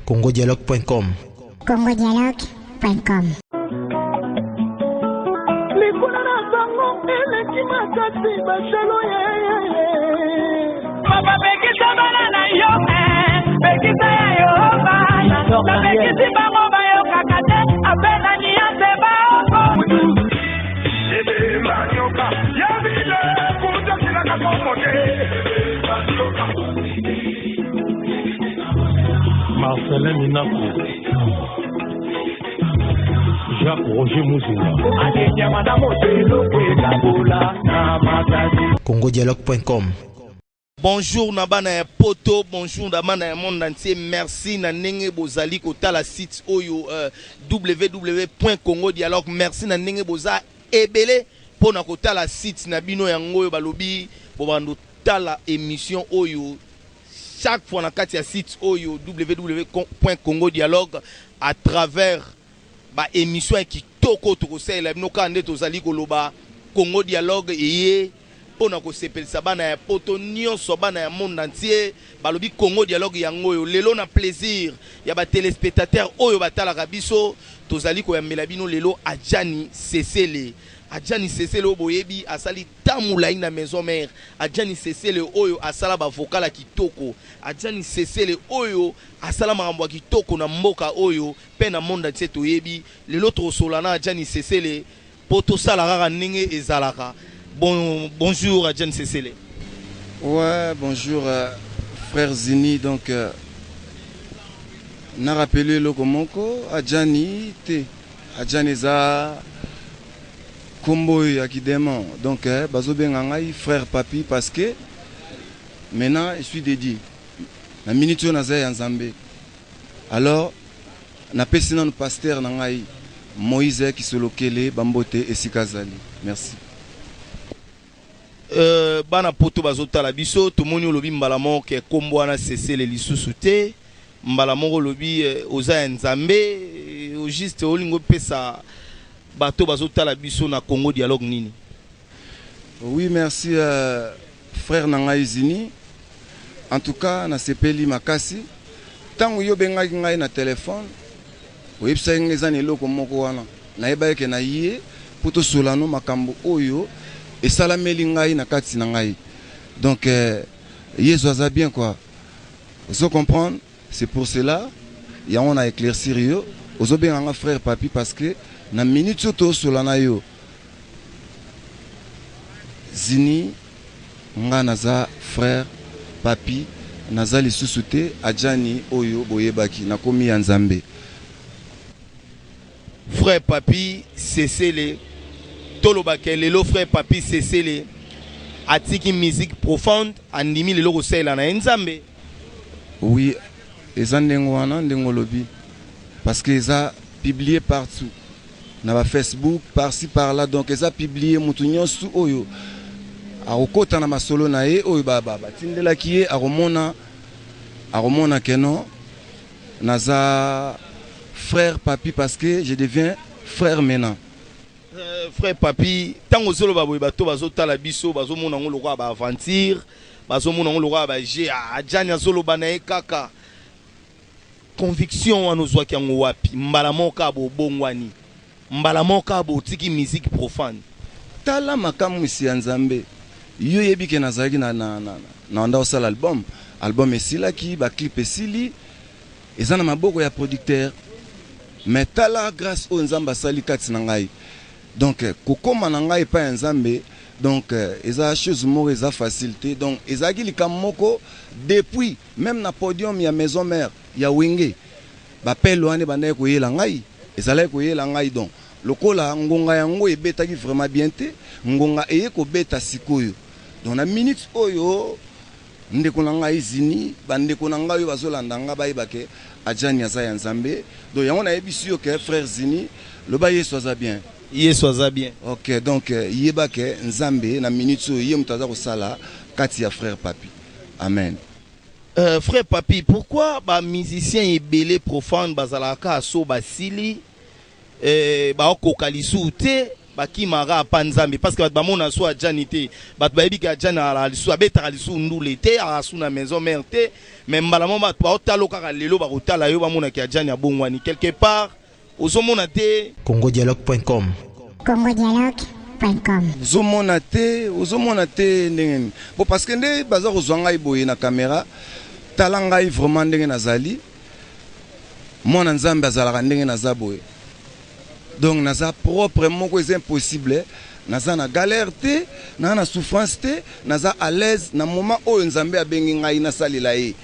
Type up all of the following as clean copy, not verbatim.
congodialogue.com. congodialogue.com. Likula na bango eleki makasi bashalo yeyeye. Papa pekisa bana na yo eh, pekisa ya yo bana napekisi bango bayokaka te apelani ya se baoko. Marcelin Minaku, Jacques Roger Muzinga. congodialogue.com. Bonjour na bana ya poto, bonjour na bana ya monde entier. Merci na ndenge bozali kotala site oyo www.congodialogue. Merci na ndenge boza ebele mpona kotala site na bino yango oyo balobi bobando tala émission oyo chaque fois na kati ya site oyo www.congodialogue à travers ba émission ya kitoko tokosalela bino kaka nde tozali koloba Congo Dialogue eye mpona kosepelisa bana ya poto nyonso, bana ya monde entier. Balobi Congo Dialogue yango oyo lelo na plaisir ya batéléspectateur oyo batalaka biso. Tozali koyambela bino lelo Adjani Sesele. Adjani Sesele oyo boyebi asali ta molai na Maison Mère, Adjani Sesele oyo asala bavocal ya kitoko, Adjani Sesele oyo asala makambo ya kitoko na mboka oyo mpe na monde entier toyebi. Lelo tokosola na Adjani Sesele mpo tosala kaka ndenge ezalaka. Bon, bonjour Adjani Sesele. Ouais, bonjour frère Zini. Donc, na rappelé eloko moko, Adjani te. Adjani eza kombo oyo ya kidémon. Donc, bazobenga ngai frère Papi parce que maintenant je suis dédié. Na minute oyo naza ya Nzambe. Alors, napesi nanu pasteur na ngai Moïse Kisolokele bambote esika azali. Merci. Bana poto bazotala biso, tomoni olobi mbala moko ke kombo wana Sesele lisusu te. Mbala moko olobi oza ya Nzambe. Au juste olingi opesa bato bazotala biso na Congo Dialogue nini? Oui, merci frère na ngai Zini. En tout cas, nasepeli makasi. Ntango yo obengaki ngai na telefone, oyebisaki ngai eza na eloko moko wana. Nayebaki ke na ye mpo tosolano makambo oyo esalameli ngai na kati na ngai. Donc, Yesu aza bien quoi. Ozo comprendre? C'est pour cela yango na éclaircir yo. Ozobenga nga frère Papi parce que na minute oyo tosola na yo Zini, nga naza frère Papi, naza lisusu te Adjani oyo boyebaki, nakomi ya Nzambe. Frère Papi Sesele, tolobaka lelo frère Papi Sesele atiki musique profonde, andimi lelo kosalela na ye Nzambe. Oui, eza ndenge wana ndenge olobi parce que eza publié partout na ba Facebook, par-ci par-là. Donc eza publié, mutu nyonso oyo akokota na masolo na ye oyo batindelaki ye akomona ke non, naza frère Papi parce que je deviens frère maintenant. Frère Papi, ntango ozoloba boye, bato bazotala biso bazomona yango lokola baaventure, bazomona yango lokola baje. Adjani azoloba na ye kaka. Conviction wana ozwaki yango wapi? Mbala moko kaka bobongwani, mbala moko kaka botiki musique profane. Tala makamwisi ya Nzambe. Yo yebi ke nazalaki na nda kosala album. Album esilaki, baclip esili, eza na maboko ya producteur. Mais tala grâce oyo Nzambe asali kati na ngai. Donc kokóma na ngai epai ya Nzambe, donc eza chose moko eza facile te. Donc ezalaki likambo moko depuis même na podium ya Maison Mère ya Wenge, bapele wana ebandaki koyela ngai, ezalaki koyela ngai. Donc lokola ngonga yango ebetaki vraiment bien te, ngonga eye kobeta sikoyo. Donc na minute oyo, ndeko na ngai Zini, bandeko na ngai oyo bazolanda nga bayeba ke Adjani aza ya Nzambe. Donc yango nayebisi yo ke frère Zini, loba Yesu aza bien. Yesu aza bien. Ok, donc yeba ke Nzambe na minute oyo ye moto aza kosala kati ya frère Papi. Amen. Frère Papi, pourquoi bamusicien ebele profane bazalaka so basili baokoka lisusu te? Bakimaka apa Nzambe parce que bato bamona so Adjani te. Bato bayebi ke Adjani azalaka lisusu, abetaka lisusu ndule te, azalaka su na maison mère te. Mais mbala moko bato baotala yo kaka lelo, bakotala yo, bamona ke Adjani abongwani quelque part. Ozomona te? Congodialogue.com. Congodialogue.com. Ozomona te, ozomona te ndenge nini? Bon, parce que nde baza kozwa ngai boye na caméra, tala ngai vraiment ndenge nazali. Mwana Nzambe azalaka ndenge naza boye. Donc naza propre moko eza impossible. Naza na galère te, naza na souffrance te, naza à l'aise na moment oyo Nzambe abengi ngai nasalela ye.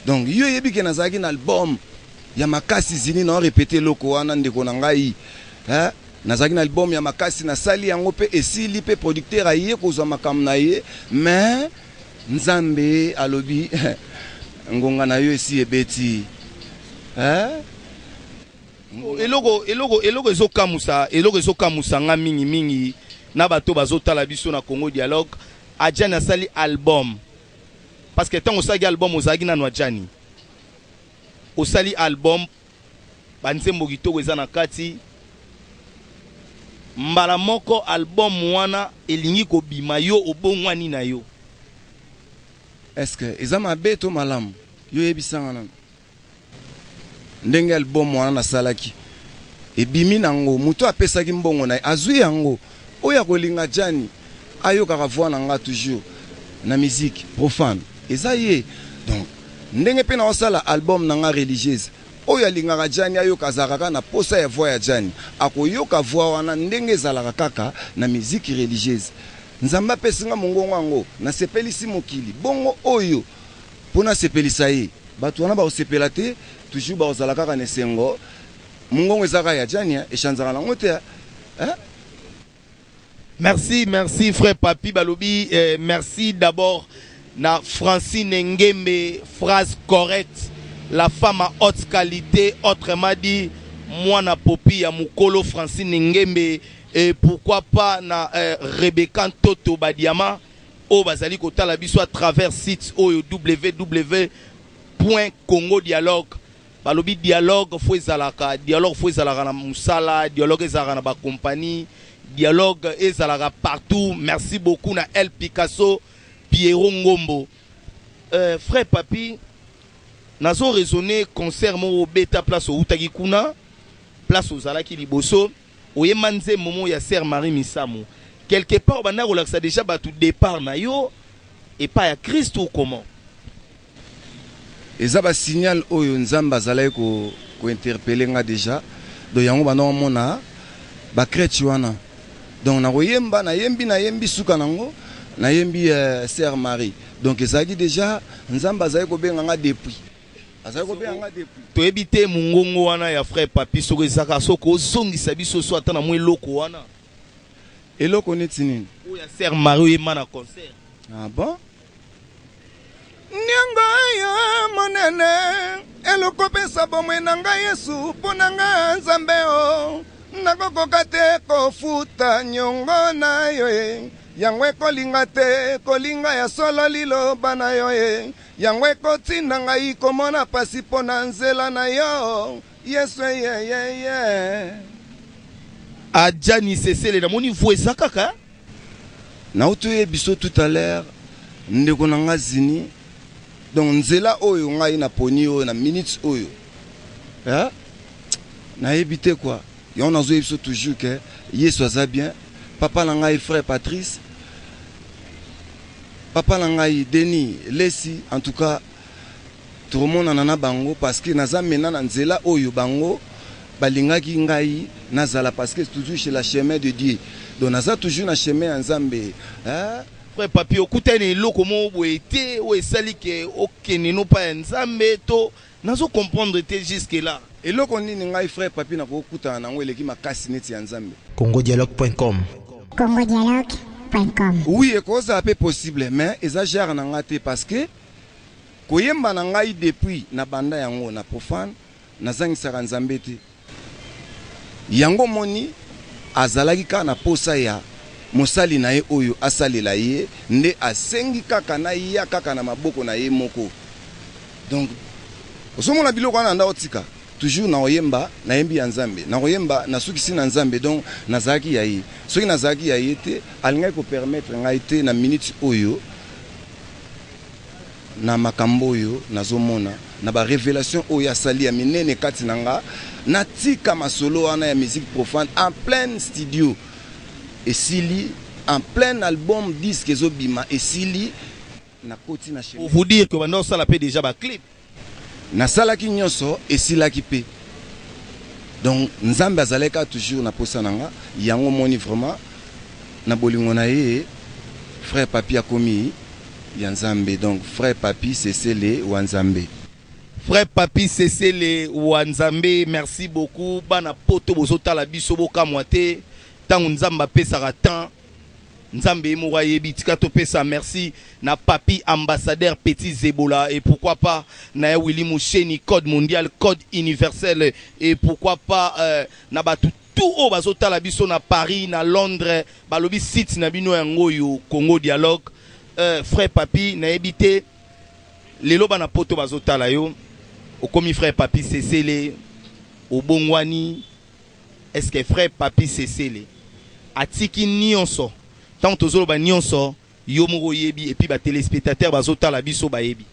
Donc yo yebi ke nazalaki na album ya makasi zini na répéter eloko wana, ndeko na ngai. Hein? Nazalaki na album ya makasi, nasali yango mpe esili, mpe producteur aye kozwa makambo na ye, mais Nzambe alobi ngonga na yo esi ebeti. Hein? Eloko ezokamusa nga mingi mingi na bato bazotala biso na Congo Dialogue, Adjani asali album, parce que ntango osalaki album, ozalaki nano Adjani. Osali album, banzembo kitoko eza na kati. Mbala moko album wana elingi kobima, yo obongwani na yo. Est-ce que eza mabe to malamu? Yo yebisanga nano. Ndenge album wana nasalaki ebimi nango, moto apesaki mbongo na ye azwi yango. Oyo akolinga Jani ayokaka voix na nga toujours na musique profane, eza ye. Donc ndenge mpe naosala album na nga religieuse, oyo alingaka Jani ayoka, azalaka kaka na posa ya voix ya Jani, akoyoka voix wana ndenge ezalaka kaka na musique religieuse. Nzambe apesi nga mongongo yango, nasepelisi mokili bongo oyo mpo nasepelisa ye. Bato wana bakosepela te, toujours bakozala kaka na esengo. Mongongo eza kaka ya Jani, echanzaka nango te, eh? Merci, merci frère Papi Balobi. Merci d'abord na Francine Ngembe, phrase correcte. La femme à haute qualité, autrement dit, mwana popi ya mukolo Francine Ngembe, et pourquoi pas na Rebecca Ntoto Badiama oyo bazali kotala biso à travers site oyo www.congodialogue. Balobi dialogue fo ezalaka, dialogue fo ezalaka na mosala, dialogue ezalaka na bacompagnie, dialogue ezalaka partout. Merci beaucoup na El Picasso Pierrot Ngombo. Frère Papi, nazo raisonner concert moko obeta, place outaki kuna, place ozalaki liboso, oyemba nzembo moko ya Sœur Marie Misamu. Quelque part obanda kolakisa déjà bato départ na yo epai ya Christ ou comment? Eza basignal oyo Nzambe azalaki kointerpeller nga déjà. Donc yango banda omona bacrèche wana. Donc nakoyemba, nayembi, nayembi, suka nango nayembi Sœur Marie. Donc ezalaki déjà Nzambe azalaki kobenga nga depuis, azalaki kobenga nga depuis. Toyebi te mongongo wana ya frère Papi soki ezaka, soki ozongisa biso so ata na mwa eloko wana. Eloko neti nini? Oyo ya Sœur Marie oyemba na concert. Ah bon. Niongo oyo monene elokopesa bomoi na ngai, Yesu, mpo na nga Nzambe o nakokoka te kofuta niongo na yo e. Yango ekolinga te kolinga ya solo liloba na yo e. Yango ekotinda ngai komona pasi mpo na nzela na yo, Yesu eyeyeye. Adjani Sesele, namoni voix eza kaka. Nauti oyebi biso tout à l'heure, ndeko na nga Zini. Donc nzela oyo ngai naponi oyo na minute oyo, eh? Nayebi te quoi. Yango nazoyebi biso toujours ke Yesu aza bien. Papa na ngai frère Patrice, papa na ngai Denis Lesi, en tout cas tokomonana na bango, parce que naza mena na nzela oyo bango balingaki ngai nazala, parce que toujours chez la chemin de Dieu. Donc naza toujours na chemin ya Nzambe, eh? Frère Papi, okutani na eloko moko boye te oyo esali ke okende no pa ya Nzambe to nazo comprendre te jusque là? Eloko nini ngai frère Papi nakokutana nango eleki makasi neti ya Nzambe? Congodialogue.com. Congodialogue.com. Oui, ekozala mpe possible, mais eza genre na nga te, parce que koyemba na ngai depuis na banda yango na profane, nazangisaka Nzambe te. Yango moni azalaki kaka na posa ya mosali na ye oyo asalela ye, nde asengi kaka naya kaka na maboko na ye moko. Donc ozomona biloko wana nda otika. Toujours nakoyemba, nayembi ya Nzambe, nakoyemba, nasukisi na Nzambe, donc nazalaki ya ye. Soki nazalaki ya ye te, alingaki ko permettre ngai te na minute oyo, na makambo oyo nazomona, na ba revelations oyo asali ya minene kati na nga, natika masolo wana ya musique profane en plein studio esili, en plein album disque ezobima esili, nakoti na chemin. Pour vous dire que banda osala pe dejà ba clip. Nasalaki nionso esilaki pe donc Nzambe azalaki kaka toujours na posa na nga yango omoni vraiment na bolingo na ye frère Papy akomi ya Nzambe donc frère Papy Sesele wa Nzambe. Frère Papy Sesele wa Nzambe merci beaucoup bana poto bozo tala biso bokamwa te tango Nzambe apesaka temps Nzambe ye moko ayebi tika topesa merci na papy ambassadeur petit zebola et pourquoi pas na ya Willy Musheni code mondial code universel et pourquoi pas euh, na batu tout oyo bazotala biso na Paris na Londres balobi site na bino yango oyo Congo Dialogue euh, frère papy nayebi te lelo bana poto bazotala yo okomi frère papy sesele obongwani Est ce que frère papy sesele atiki nionso tango tozoloba nionso yo moko oyebi et puis ba telespectateurs bazotala biso bayebi.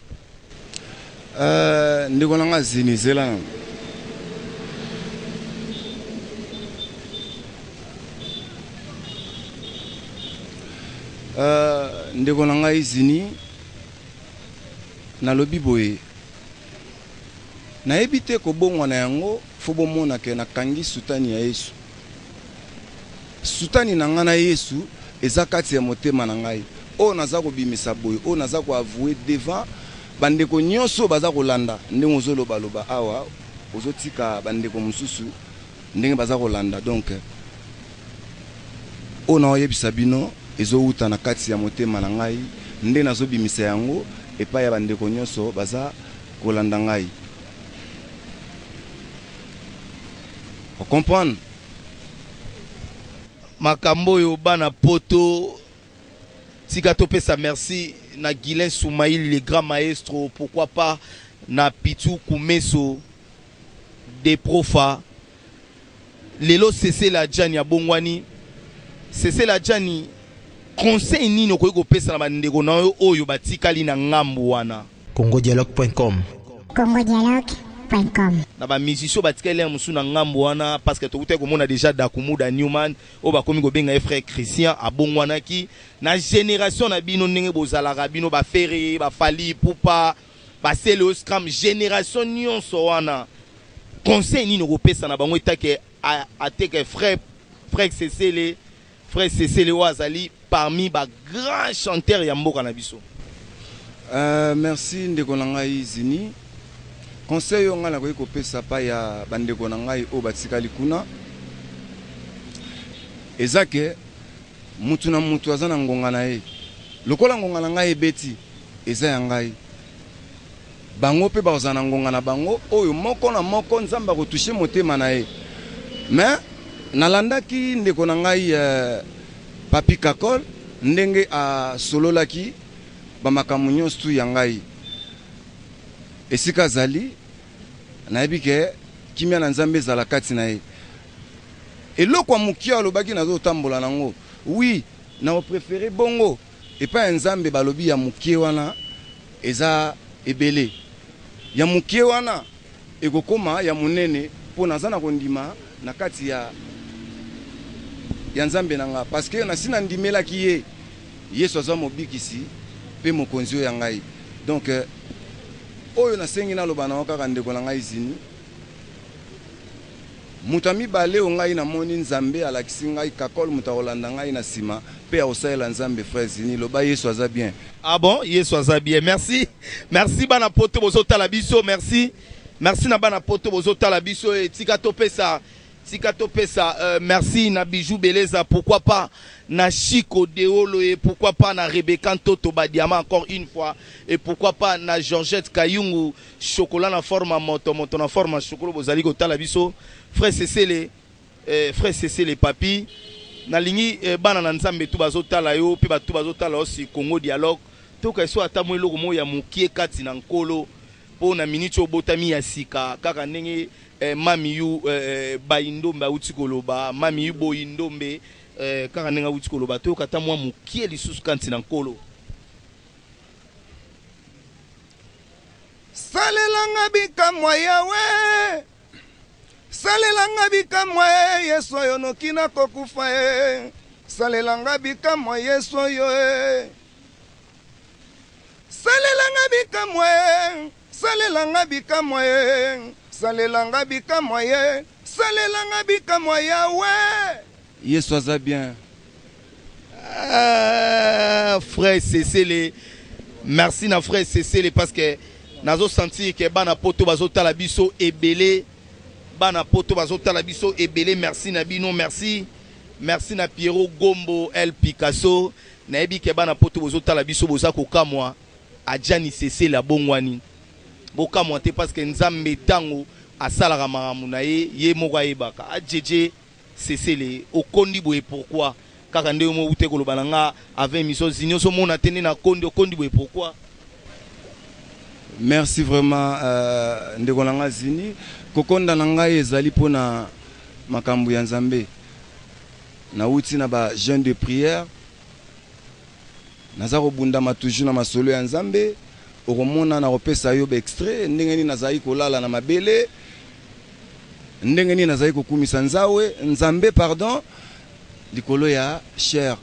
Euh ndeko na nga Zini zela nanu. Euh ndeko na ngai Zini nalobi boye Nayebi te kobongwana yango faut bomona que nakangi sutani ya Yesu Sutani na nga na Yesu eza kati ya motema na ngai Oyo naza kobimisa boye oyo naza ko avouer devant ba ndeko nionso oyo baza kolanda Ndenge ozo loba loba awa ozo tika ba ndeko mosusu ndenge baza kolanda Donc oyo nao yebisa bino ezo wuta na kati ya motema na ngai Nde nazo bimisa yango epai ya ba ndeko nionso baza kolanda ngai o comprendre. Makambo oyo bana poto tika topesa merci na Guylain Soumaïl le grand maestro pourquoi pas na Pitshou Kumeso de Profa lelo Sese Ladjani abongwani Sese Ladjani conseil nini okoki kopesa na ba ndeko na yo oyo batikali na ngambu wana? Congodialogue.com. Congodialogue.com. Na ba musiciens oyo batikali lere mosusu na ngambu wana parce que tokutaki komona dejà Dakumuda Newman oyo bakomi kobenga ye frère Christian abongwanaki na generation na bino ndenge bozalaka bino ba Ferre ba Fally Ipupa ba Celeo Scram generation nionso wana Conseil nini okopesa na bango etake ateke frère frère Sesele frère Sesele oyo azali parmi ba grand chanteur ya mboka na biso. Euh, merci ndeko na ngai Zini. Conseil oyo ngai nakoki kopesa pa ya bandeko na ngai oyo batikali kuna eza ke mutu na mutu aza na ngonga na ye. Lokola ngonga na ngai ebeti eza ya ngai. Bango pe bakozala na ngonga na bango oyo moko na moko Nzambe ako toucher motema na ye. Mais nalandaki ndeko na ngai Papy Kakol ndenge asololaki ba makambo nionso tout ya ngai. Esika azali nayebi ke kimia na Nzambe ezala kati na ye. Eloko ya mokie alobaki nazo tambola nango, oui nako preferer bongo epai ya Nzambe balobi ya mokie wana Eza ebele. Ya mukie wana ekokoma ya munene po naza na kondima na kati ya ya Nzambe na nga parce que nasi na ndimelaki ye Yesu aza mobikisi pe mokonzi oyo ya ngai donc oyo nasengi naloba na yo kaka ndeko na ngai Zini Moto ya mibale oyo ngai namoni Nzambe alakisi ngai kakol moto akolanda ngai na sima pe akosalela Nzambe frère Zini loba Yesu aza bien. Ah bon yesu aza bien merci merci bana poto bozo tala biso merci merci na bana poto bozo tala biso et tika topesa tika topesa euh, merci na bijou beleza pourquoi pas na Chico Deolo et pourquoi pas na Rebecca Ntoto Badiama encore une fois et pourquoi pas na Georgette Kayungu Chocolat na forme ya moto, moto na forme ya chocolat bozali kotala biso frère Sesele eh, frère Sesele Papy nalingi eh, bana na Nzambe tu bazotala yo pe bato bazotala yo sur Congo Dialogue toka eso ata mwa eloko moko ya mokie kati na Nkolo. Mpo na miniti oyo obotami ya sika, kaka ndenge eh, Mami Yu eh, Bayindombe awuti koloba, Mami Yu Boyindombe eh, kaka ndenge awuti koloba, toyoka ata mwa mokie lisusu kanti na Nkolo. Salela nga bikamwa Yahweh, salela nga bikamwa eh, Yesu oyo noki nakokufa eh, salela nga bikamwa Yesu oyo eh. Salela nga bikamwa eh, salela nga bikamwa eh, salela nga bikamwa ye, salela nga bikamwa Yahweh. Yesu aza bien. Ah, frère Cecile, merci na frère Cecile parce que nazo sentir que bana poto bazo tala biso ebele, bana poto bazo tala biso ebele, merci na bino, merci. Merci na Pierrot Gombo El Picasso, nayebi ke bana poto bozo tala biso boza kokamwa Adjani Cecile abongwani. Bokamwa te parce que Nzambe tango asalaka makambo na ye, ye moko ayebaka. Adjedje Cecile okondi boye pourquoi? Kaka nde yo moko owutaki koloba na nga avant emission Zini ozo mona te nde na kondi okondi boye pourquoi? Merci vraiment ndeko na nga Zini, kokonda na ngai ezali pona makambo ya Nzambe. Nawuti na ba jeune de prière, naza kobundama toujours na masolo ya Nzambe, okomona nakopesa yo ba extrait ndenge nini nazalaki kolala na mabele, ndenge nini nazalaki kokumisa Nzawe, Nzambe pardon, likolo ya chair.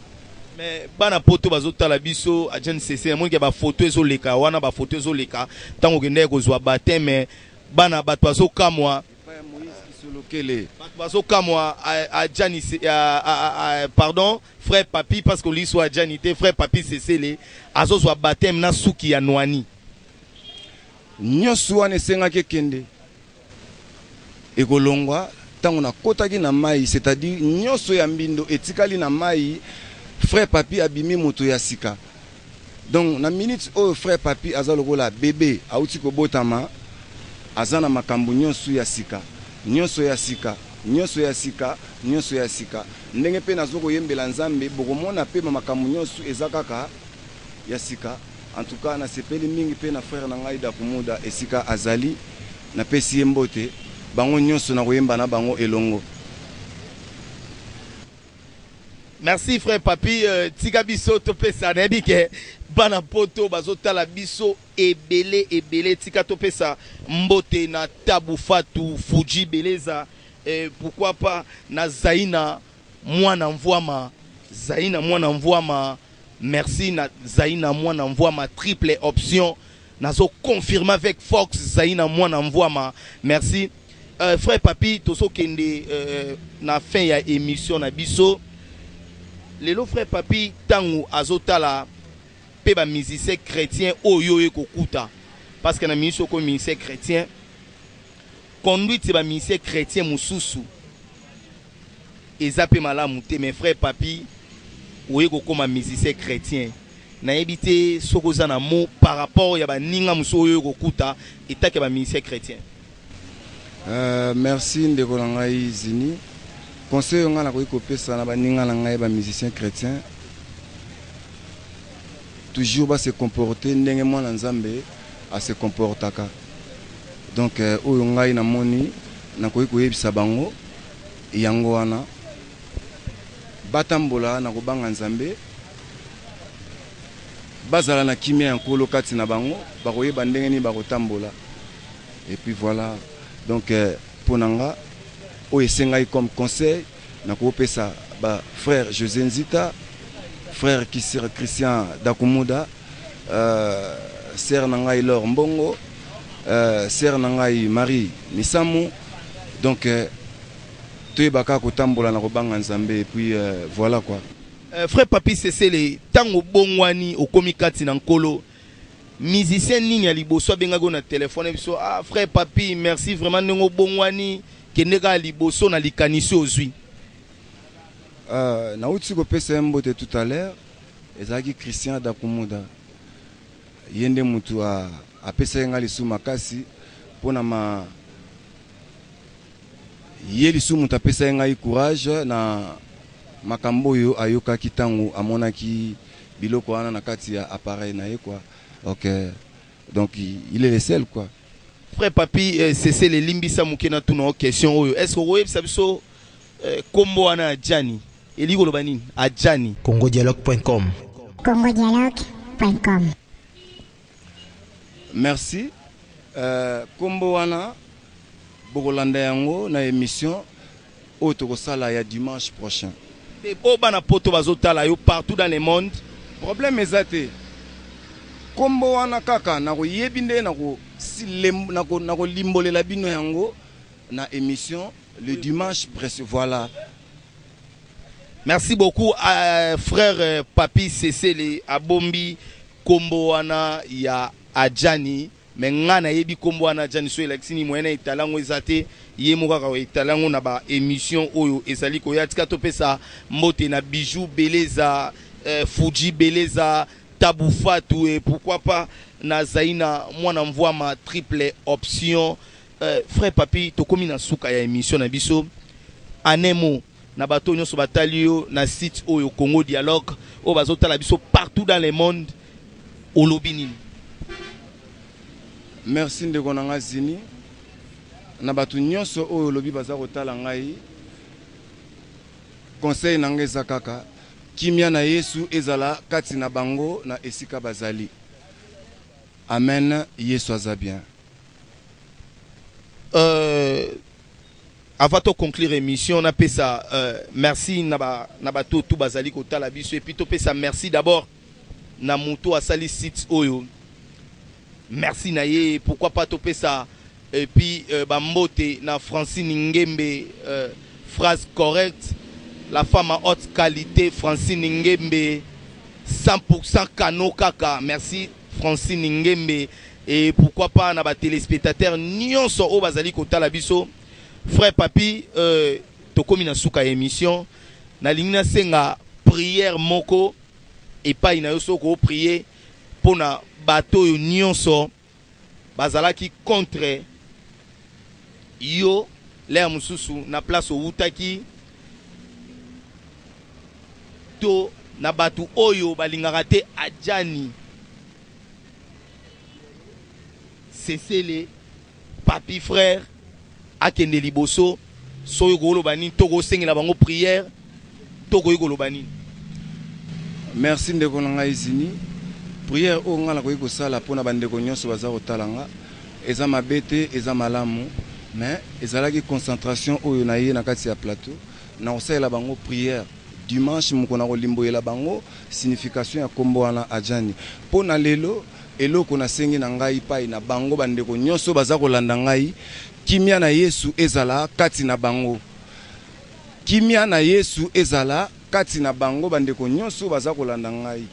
Mais bana poto bazo tala biso agent CC namoni ke ba photo ezo leka wana ba photo ezo leka tango okendaki kozua bapteme bana batu bazo kamwa. Epai ya Moïse Kisolokele. Bato bazo kamwa Adjani pardon frère Papy parce que olingi so Adjani te frère Papy Sesele azozwa baptême na suki ya nwani. Nionso wana esengaki ekende ekolongwa tango nakotaki na mayi c'est à dire nionso ya mbindo etikali na mayi frère Papy abimi moto ya sika Donc na minute oyo frère papy aza lokola bebe awuti kobotama aza na makambu nionso ya sika nionso ya sika nionso ya sika nionso ya sika ndenge pe nazo koyembela nzambe bokomona pe ba makambu nionso eza kaka ya sika en tout cas nasepeli mingi pe na frère na ngai dakumuda esika azali napesi ye mbote bango nionso nakoyemba na bango elongo. Merci frère Papy tika biso topesa nayebi ke bana poto bazotala biso ebele ebele tika topesa mbote na Tabu Fatu Fuji Beleza et pourquoi pas na Zaina mwana mvuama Zaina mwana mvuama merci na Zaina mwana mvuama triple option Nazo confirme avec Fox Zaina mwana mvuama merci frère Papy tozo kende na fin ya emission na biso lelo frère Papy tangu azo tala pe ba musiciens chretiens oyo oye kokuta parce que na minute okomi musicien chretien conduite ba musiciens chretiens mususu eza pe malamu te mais frère Papy oye kokoma musicien chretien Nayebi te soki oza na mot par rapport ya baninga mosusu oyo okokuta etake ba musiciens chretiens. Merci ndeko na ngai Zini. Conseil oyo ngai nakoki kopesa na baninga na ngai ba musiciens chretiens, toujours ba se comporter ndenge mwana Nzambe a se comportaka. Donc oyo ngai namoni nakoki koyebisa bango yango wana. Batambola na kobanga Nzambe, bazala na kimia ya Nkolo kati na bango, bakoyeba ndenge nini bakotambola. Et puis voilà, donc mpo na nga oyo esengaki comme conseil nakopesa ba frères Jose Nzita, frère Christian Dakumuda, sœur na ngai Laure Mbongo, sœur na ngai Marie Misamu, donc Toyeba kaka kotambola na kobanga Nzambe et puis voilà quoi. Frère Papy Sesele, tango obongwani okomi kati na Nkolo, musicien nini ya liboso abengaki yo na telephone ayebisi yo ah frère Papy merci vraiment ndenge obongwani kende kaka liboso na likanisi ozui? Nawuti kopesa ye mbote tout à l'heure, ezalaki Christian Dakumuda, ye nde mutu apesaki nga lisusu makasi pona ma Ye lisusu moto apesaki ngai courage na makambo oyo ayokaki tango amonaki biloko wana na kati ya appareil na ye quoi. Ok donc il est le seul quoi. Frère Papi eh, Sesele, limbisa moke na tuna yo question oyo. Est-ce que okoyebisa biso eh, kombo wana Adjani elingi koloba nini? Adjani. congodialogue.com. congodialogue.com. Merci. Kombo wana bokolanda yango na émission oyo tokosala ya dimanche prochain. Te oyo bana poto bazotala yo partout dans le monde. Problème eza te. Kombo wana kaka nakoyebi nde nakolimbolela bino yango na émission le dimanche presse. Voilà. Merci beaucoup frère Papi Sesele abombi kombo wana ya Adjani, mais nga nayebi kombo wana Adjani so elakisi nini, moyen na etala yango eza te, ye moko kaka etala yango na ba émission oyo ezali koya. Tika topesa mbote na Bijou Beleza, Fuji Beleza, Tabou Fatou et pourquoi pas na Zaina mwana mvwama triple option. Frère Papi, tokomi na suka ya émission na biso. Anemo na bato nyonso batali yo na site oyo Congo Dialogue, oyo bazotala biso partout dans le monde, olobi nini? Merci ndeko na nga Zini. Na bato nyonso oyo olobi baza kotala ngai, conseil na ngai eza kaka kimia na Yesu ezala kati na bango na esika bazali. Amen, Yesu aza bien. Avant de conclure émission, on appelle ça merci na ba na bato tout bazali kotala biso, et puis topesa merci d'abord na moto asali site oyo. Merci na ye, pourquoi pas topesa et puis ba mbote na Francine Ngembe, phrase correcte, la femme à haute qualité Francine Ngembe 100% kano kaka. Merci Francine Ngembe, et pourquoi pas na ba téléspectateurs nyonso oyo bazali kotala biso. Frère Papi, tokomi na suka ya émission, nalingi nasenga prière moko epai na yo, soki oprier mpona bato oyo nyonso bazalaki contre yo l'heure mosusu na place owutaki, to na bato oyo balingaka te Adjani Sesele Papi frère akende liboso, soki koloba nini to kosengela bango prière to koyi koloba nini? Merci ndeko na ngai Zini. Prière oyo nga nakoki kosala mpona bandeko nyonso baza kotala nga, eza mabe te, eza malamu, mais ezalaki concentration oyo na ye na kati ya plateau. Na kosalela bango prière dimanche moko na kolimboyela bango signification ya kombo wana Adjani. Mpo na lelo, eloko nasengi na ngai pai na bango bandeko nyonso baza kolanda ngai, kimia na Yesu ezala kati na bango. Kimia na Yesu ezala kati na bango bandeko nyonso baza kolanda ngai.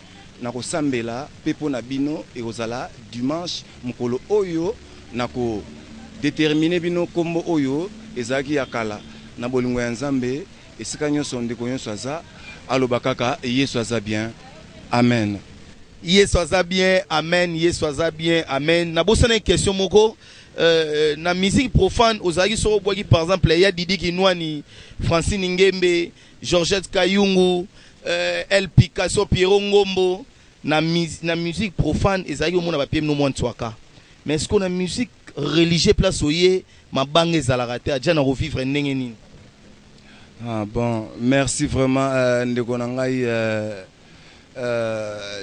Nakosambela mpe mpo na bino ekozala dimanche mokolo oyo nako déterminer bino kombo oyo ezalaki ya kala. Na bolingo ya Nzambe, esika nyonso ndeko nyonso aza, aloba kaka Yesu aza bien. Amen. Yesu aza bien, amen. Yesu aza bien, amen. Nabosana question moko, na musique profane ozalaki soko obwaki par exemple ya Didi Kinwani, Francine Ngembe, Georgette Kayungu, El Picasso, Pierrot Ngombo, na musique profane ezalaki omona bapie mino mwa ntswaka. Mais est-ce que na musique religieuse place oye mabanga ezalaka te, aja na kovivre ndenge nini? Ah bon, merci vraiment ndeko na ngai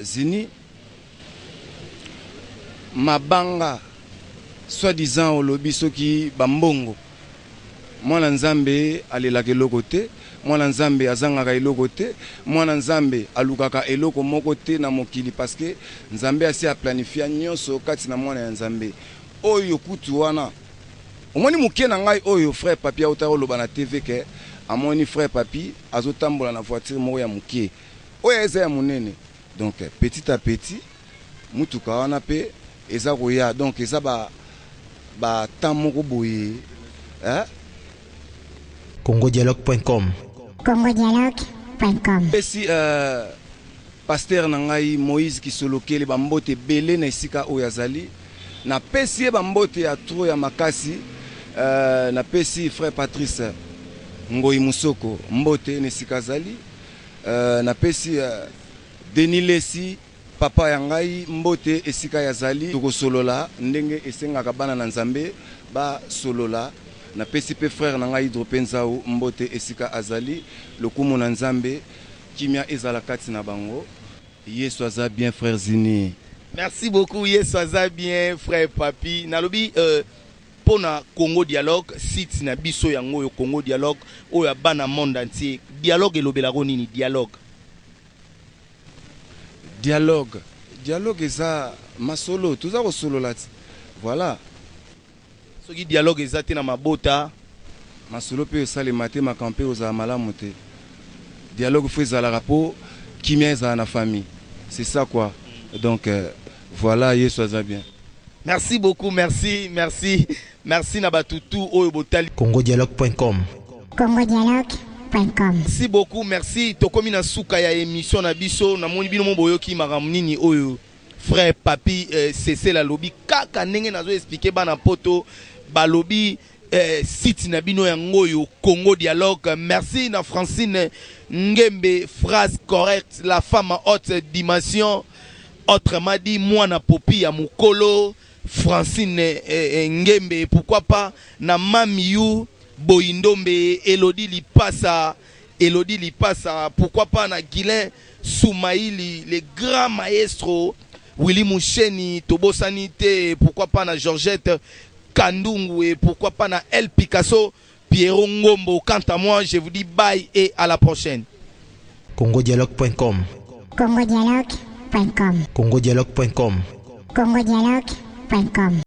Zini. Mabanga soi-disant olobi soki bambongo, mwana Nzambe alelaka eloko te, mwana Nzambe azangaka eloko te, mwana Nzambe alukaka eloko moko te na mokili, parce que Nzambe asi aplanifia nyonso kati na mwana ya Nzambe. Oyo kutu wana omoni moke na ngai oyo frère Papi autaka oloba na TV ke amoni frère Papi azotambola na voiture moko ya moke, oyo eza ya monene. Donc petit à petit mutuka wana pe eza koya, donc eza ba temps moko boye, hein? congodialogue.com. congodialogue.com. Pesi pasteur na ngai Moïse Kisolokele bambote ebele na esika oyo azali. Napesi ye bambote ya trop ya makasi. Napesi frère Patrice Ngoyi Musoko mbote na esika azali. Napesi Denis Lesi. Papa ya ngai mbote esika ya zali, tokosolola ndenge esengaka bana na Nzambe basolola. Napesi mpe frère na ngai Hydro Nzau mbote esika azali. Lokumu na Nzambe, kimia ezala kati na bango. Yesu aza bien, frère Zini. Merci beaucoup. Yesu aza bien, frère Papi. Nalobi mpona Congo Dialogue, site na biso yango oyo, Congo Dialogue oyo ya bana monde entier. Dialogue elobelako nini, dialogue? Dialogue, dialogue eza masolo, toza kosolola ti, voilà. Soki dialogue eza te na mabota, masolo mpe esalema te, makambo mpe ozala malamu te. Dialogue faut ezalaka mpo kimia ezala na famille, c'est ça quoi. Donc voilà, Yesu aza bien. Merci beaucoup, merci, merci, merci na bato tu oyo botali congodialogue.com. congodialogue.com. Merci beaucoup, merci. Tokomi na suka ya émission na biso. Namoni bino mo boyoki makambo nini oyo frère Papi Sesel alobi. Kaka ndenge nazo expliquer bana poto, balobi site na bino yango oyo, Congo Dialogue. Merci na Francine Ngembe, phrase correcte, la femme à haute dimension, autrement dit mwana popi ya mokolo Francine Ngembe. Pourquoi pas na Mamiyu Boyindombe, Elodie Lipasa, Elodie Lipasa. Pourquoi pas na Guilain Soumaïli, le grand maestro Willy Moucheni, tobosani te. Pourquoi pas na Georgette Kandungu, et pourquoi pas na El Picasso, Pierrot Ngombo. Quant à moi, je vous dis bye et à la prochaine. congodialogue.com. congodialogue.com. congodialogue.com. congodialogue.com.